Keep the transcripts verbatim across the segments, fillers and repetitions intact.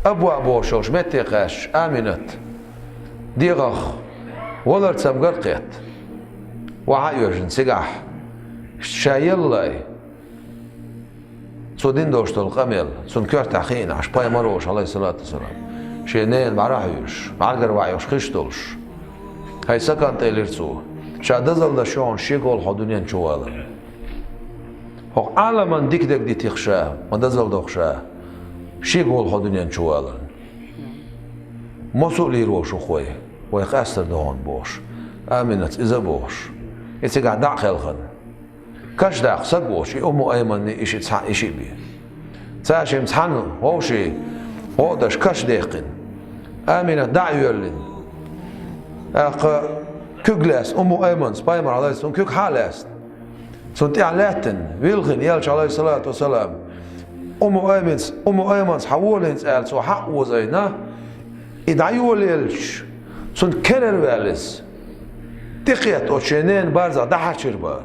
Абваъ бохуш йолчу метте кхаьчча, Аминат дегӀах валар цамгар а кхетта, вахьа а йоьжна цигахь, ша еллай, цо дина долуш долу къамел цунна коьртехь хиъна Ӏаш, пайхамар волуш, Ӏалайхиссалату вассалам, шен ненан бӀаьрахь а вуьйлуш, бӀаьргара ваьӀ йолуш хиш а долуш: «ХӀай сан кӀант», — элира цо, — «ша дозалла деш ю хьуна шега хьо дуьнен чу валарна. ХӀокху Ӏаламан дика дерг дитийла ша, ма дозалла доху ша шега хьо дуьнен чу валарна. Мосо а лийр волуш ву-кх вай, вай къаьстар ду хьуна», — бохуш, Аминатс иза а бохуш, и цигахь дӀа а кхелхина. Каш даккха саг воцуш, и Умму Айманний, и шиъ цхьаъ, и шиъ бен. Цаьршимма цхьаьна вовшийн гӀо а деш каш даьккхина, Аминат дӀа а йоьллина. ТӀаккха куьг лаьцна Умму Айманс, пайхамар, Ӏалайхиссалам, куьг схьа а лаьцна, цунна тӀехь лаьттина, вилхина элча, Ӏалайхиссалату вассалам, Умму Айманс, Умму Айманс, хьан волийна цӀера цо хьа а озийна, и дӀайолаелча, цунна керара ваьлла иза. ТӀекхетта оцу шен ненан барзах дӀахьарчийра бара.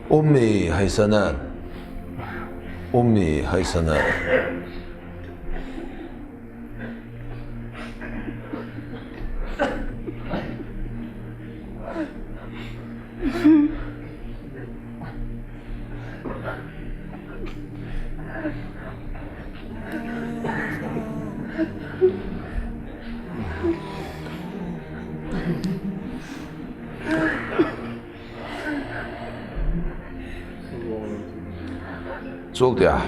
Умми, хӀай сан нана! Умми, хӀай сан нана! Цул тӀаьхьа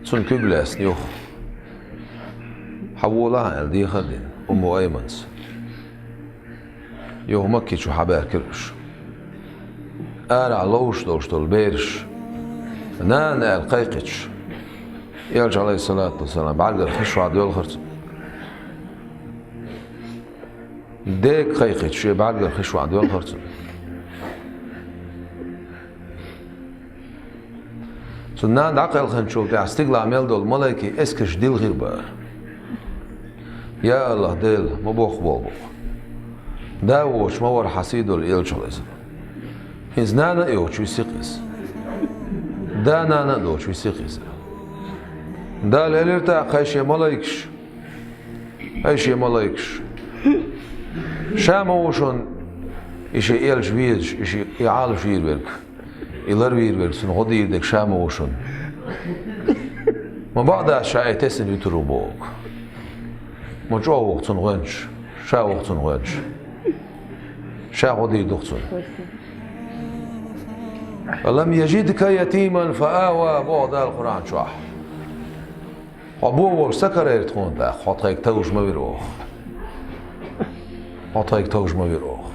цунна куьг лаьцна юха, хьан волахьа аьлла, дехар а дина, Умму Айманс. Юха Макки чу хьабаьхкира уьш. Арахь ловш долуш долу бераш, нана аьлла кхайкхича, элча, Ӏалайхиссалату вассалам, бӀаьргара хиш ван доьлхура цунна. Дега кхайкхича, шен бӀаьргара хиш ван доьлхура цунна. Цу нана дӀакхелхинчул тӀаьхьа стигалахь мел долу малайкийн эскарш дилхира бара. Я АллахӀ, Дела, ма боккха болу боху. Да воцуш ма вара хьан сий долу элча, Ӏалайхиссалам. ХӀинца нана а йоцуш висси-кх иза. Да, нана а доцуш висси-кх иза. Дала элира тӀаккха: «ХӀай шен малайкаш, хӀай шен малайкаш, ша ма ву шуна и шен элча везаш, и шен, и Ӏалашвийр верг, и ларвийр верг, цунна гӀо дийр дерг ша ма ву шуна. Ма бакъ дац ша и тесна вуьтур ву боху. Ма чӀогӀа ву-кх цунна гӀоьнча, ша ву-кх цунна гӀоьнча. Ша гӀо дийр ду-кх цунна». «Алам яжидка ятиман фа ава», боху Дала Къуръан чохь. Хьо бо волуш ца карийра тхуна тӀаккха, хьо тхайга товжа ма вира оха. Хьо тхайга товжа ма вира оха.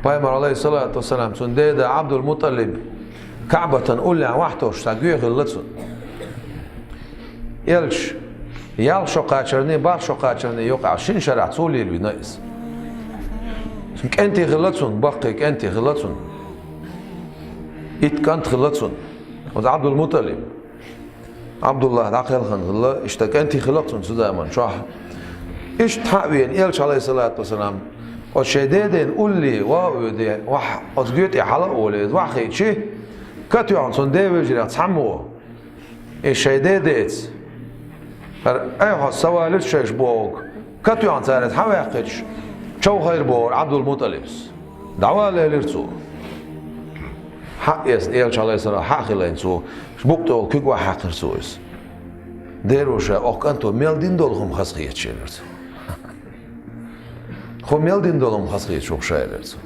Пайхамар, Ӏалайхиссалату вассалам, цуьнан деда Ӏабдул-МутӀалиб КаӀбатан уллехь вахьтош цхьа гуьй хилла цунна. Элча ялх шо кхачарний, барх шо кхачарний юкъахь шина шарахь цо лелавина иза. КӀентий хилла цунна, баккхий кӀентий хилла цунна. Итт кӀант хилла цунна. Оцу Ӏабдул-МутӀалиб. Ӏабдуллах дӀакхелхина хилла, иштта кӀентий хилла-кх цунна цу заман чохь. Иштта хьа а веана, элча, Ӏалайхиссалату вассалам, оцу шайн дедина улле ваха а воьдий, вахь, оцу гуьй тӀе хьала а волий, иза вахь хиъча, катоьхна цунна ден вежарех цхьаммо: «Иза шайн дедеца, хӀара айхьа савалица шайша бохург, катоьхна цара иза хьа ваьккхича, човхийра», — бохура Ӏабдул-МутӀалибс. «ДӀавала», — элира цо. Хьа а эцна, элча, Ӏалайхиссалам, хьа а хилийна цо, букъ тӀе волу куьг охьахьаькхира цо иза. «Деро ша, оха кӀанто мел дина долу хӀума хазахеташ», — элира цо. «Хьо мел дина долу хӀума хазахеташ ву-кх ша», — элира цо.